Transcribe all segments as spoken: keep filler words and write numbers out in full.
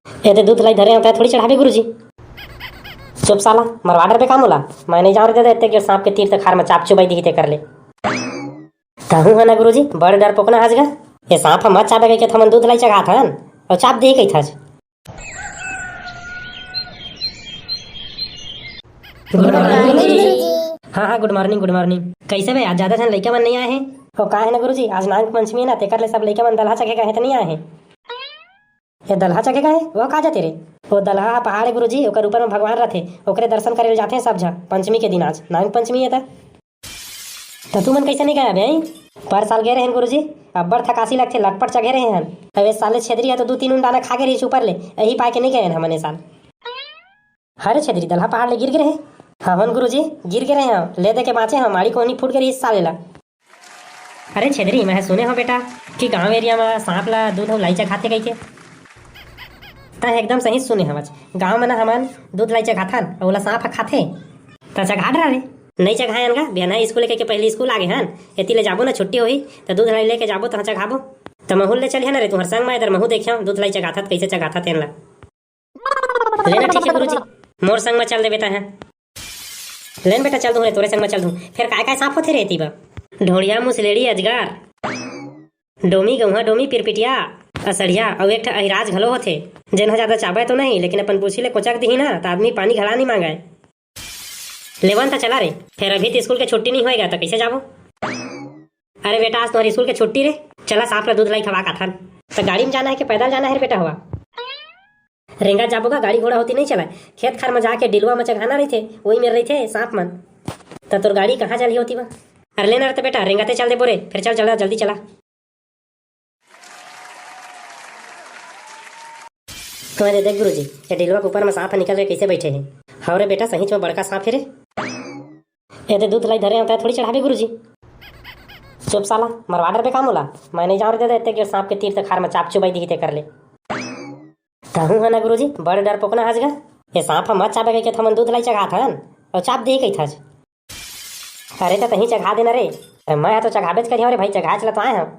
ए दे दूध लाई धरे होता है, थोड़ी चढ़ाबे गुरुजी। चुप साला, मरवा डरबे का मोला? मैं नहीं जाऊं रे दे, इतने गेर सांप के तीर तखार में चाप चुबाई दी तेकर ले। तहूं है ना गुरुजी, बड़ डरपोकना हस गा। ये सांप ह मत चाबे कहिके त हमन दूध लाई चघात हन, अउ चाप दे कहिथस। गुड मॉर्निंग गुरुजी। हाँ हाँ, गुड मॉर्निंग, गुड मॉर्निंग। कैसे बे, आज ज्यादा झन लइका मन नहीं आए हैं? ओ का है ना गुरुजी, आज नाग पंचमी है ना, तेकर ले सब लइका मन दलहा चघे का है त नहीं आए हैं। ये दलहा चघे का है, वो का जाते रे? वो दलहा पहाड़ है गुरुजी, ओकर ऊपर में भगवान रथे, ओकरे दर्शन करे ले जाथे सब झन पंचमी के दिन। आज नाग पंचमी है त। त तुमन कैसे नहीं गया बे? पर साल गए रहेन गुरुजी, अब्बड़ थकासी लगथे, लटपट चघे रहे हन। अब ए साले छेदरी ह तो दू तीन उन दाना खा गे रहिस ऊपर ले, यही पाए के नहीं गए हन हमन ए साल। हरे छेदरी, दलहा पहाड़ ले गिर गे रहे। हाँ होन गुरुजी, गिर गे रहे हव, ले दे के बाँचे हव, माड़ी कोहनी फूट गे रहिस साले ला। अरे छेदरी, मैं सुने हव बेटा कि गांव एरिया में सांप ला दूध अउ लाई चघाथे कहिके। तैं एकदम सही सुने हवच। गांव में ना हमन दूध लाई चघाथन, अउ ओला सांप ह खाथे। त चघा डरा रे। नई चघाए अनगा, बिहान स्कूल लेके के पहली स्कूल आगे हन, एती ले जाबो ना, छुट्टी होही, त दूध लाई लेके जाबो, तहाँ चघाबो। त महूल ले चलिहा ना रे, तुहर संग में इधर महू देखियो, दूध लाई चघाथत, कैसे चघाथत तेन ला। लेना ठीक है गुरुजी, मोर संग में चल देबे तैं ह। लेन बेटा, चल दूं रे, तोरे संग में चल दूं। फेर काय काय सांप होथे रे एती बा? ढोड़िया, मुसलेड़ी, अजगर, डोमी, गौहा डोमी, पिरपिटिया, असड़िया, अउ एक ठा अहिराज घलो होथे, जेन ह जादा चाबय तो नहीं, लेकिन अपन पूछी ले कोचक दिही ना, त आदमी पानी घला नहीं मांगय। लेवन त चला रे, फेर अभी त स्कूल के छुट्टी नहीं होएगा, त कैसे जाबो? अरे बेटा, आज तोहर स्कूल के छुट्टी रे, चला सांप ला दूध लाई खवा काथन। त गाड़ी में जाना है कि पैदल जाना है रे बेटा हुआ? रेंगा जाबो का, गाड़ी घोड़ा होती नहीं चलाए, खेत खार में जाके डिलवा में चघाना रहिथे, वही मेर रहिथे सांप मन। त तोर गाड़ी कहाँ चलही होती बा? अरे लेना रे त बेटा, रेंगाते चल देबो रे, फेर चल चला, जल्दी चला। तो ये देख गुरुजी, ये डिलवा के ऊपर में सांप निकल के कैसे बैठे हे। हव रे बेटा, सही में बड़का सांप हे रे। ए दे दूध लाई धरे होता है, थोड़ी चढ़ाबे गुरुजी। चुप साला, मरवा डरबे का मोला? मैं नहीं जाऊं रे दे, इतने गेर सांप के तीर तखार में चाप चुबाई दी तेकर ले। तहूं है ना गुरुजी, बड़ डरपोकना हस गा। ये सांप ह मत चाबे कहिके त हमन दूध लाई चघात हन, अउ चाप दे कहिथस। अरे त तहीं चघा देना रे। अरे मैं ह तो चघाबेच करिहंव रे भाई, चघाए चला तो आए हंव।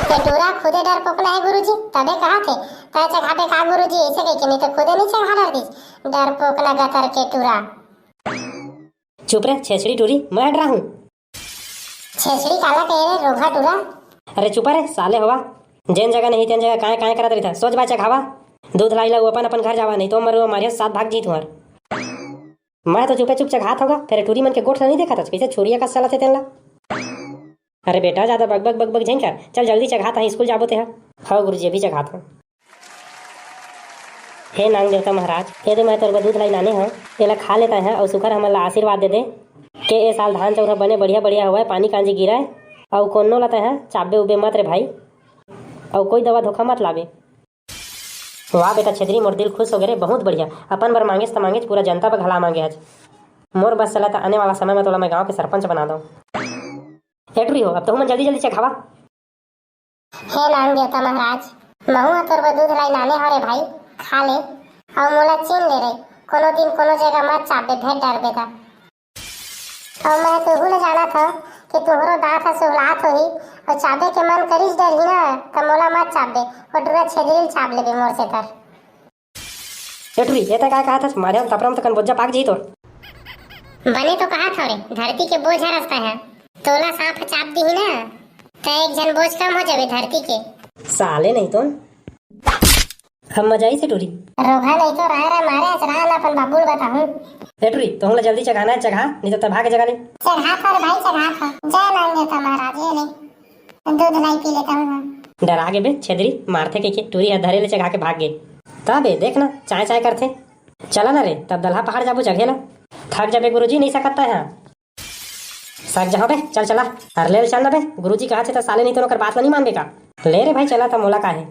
ये टूरा खुदे डरपोकना है गुरुजी, तबे कहा थे, तय चघाबे का गुरुजी, ऐसे कह के नहीं तो खुदे नहीं चघा डर दिस, डरपोकना गतर के टूरा। चुप रे छेछड़ी टूरी, मैं डरा हूँ। छेछड़ी काला कहे रे रोघा टूरा? अरे चुपा रे साले होवा, जेन जगह नहीं तेन जगह काहे काहे करत रहिथा, सोच बाय चघावा। दूध लाई ला अपन अपन घर जावा, नहीं तो मरुआ मारिया साथ भाग जी तुहर। मैं तो चुपे चुप चघात होगा, फेर टूरी मन के गोठ ला नहीं देखा था, कैसे छुरिया का सला थे तेन ला। अरे बेटा, ज्यादा बकबक बकबक झन कर, चल जल्दी चघा, तहाँ स्कूल जाबो तेहा। हव गुरुजी, अभी चघात हंव। हे नांग देवता महाराज, ए दे मैं तोर बर दूध लाई लाने हंव, एला खा ले तैं ह, अउ सुखर हमन ला आशीर्वाद दे दे के ए साल धान चाउर ह बने बढ़िया बढ़िया होवय, पानी कांजी गिरय, अउ कोनो ला तैं ह चाबे उबे मत रे भाई, अउ कोई दवा धोखा मत लाबे। वाह बेटा छेदरी, मोर दिल खुश हो गे रे, बहुत बढ़िया। अपन बर मांगेस त मांगेस, पूरा जनता बर घला मांगे हच। मोर बस चला त आने वाला समय में तोला मैं गांव के सरपंच बना दऊं। ए टुरी हो, अब तहू मन जल्दी जल्दी चघावा। हे नांग देवता महाराज, महू ह तोर बर दूध लाई लाने हव रे भाई, खा ले। अउ मोला चीन ले रे, कोनो दिन कोनो जगह मत चाबे, भेंट डरबे त। अउ मैं तुहू ल जानत हव कि तुहरो दांत ह सुहलात होही, अउ चाबे के मन करिस डरही ना, त मोला मत चाबे, ओ टूरा छेदरी ल चाब लेबे मोर सेतर। ए टुरी, ए तैं काय कहत हस? मारे हम थपरा म त कनबोजा पाक जही तोर। बने तो कहत हव रे, धरती के बोझ हरस तैं ह। तोला सांप ह चाप दिही ना, त एक झन बोझ कम हो जाबे धरती के। साले नहीं तो। हम मजा ही से टुरी। रोघा नहीं तो राय राय मारे अस राय ला अपन बाबू ल बताहूं। ए टुरी, तोहू ला जल्दी चघाना है चघा, नहीं तो तबाह के जगह ले। चघात हव रे भाई, चघात हव। जय नांग देवता महाराज, ये ले। दूध लाई पी लेता हूँ। डरा गे बे छेदरी, मारथे कहिके टूरी ह धरे ले चघा के भाग गे। तबे देख ना, चाय चाय करथे। चला ना रे, तब दलहा पहाड़ जाबो चघे ला। थक जाबे गुरुजी, नहीं सकत तैं ह। सक जहाँ बे, चल चला। अरे ले चल ना बे, गुरुजी कहा थे त साले नहीं तो ओकर बात ला नहीं मानबे का? ले रे भाई चला त मोला का हे।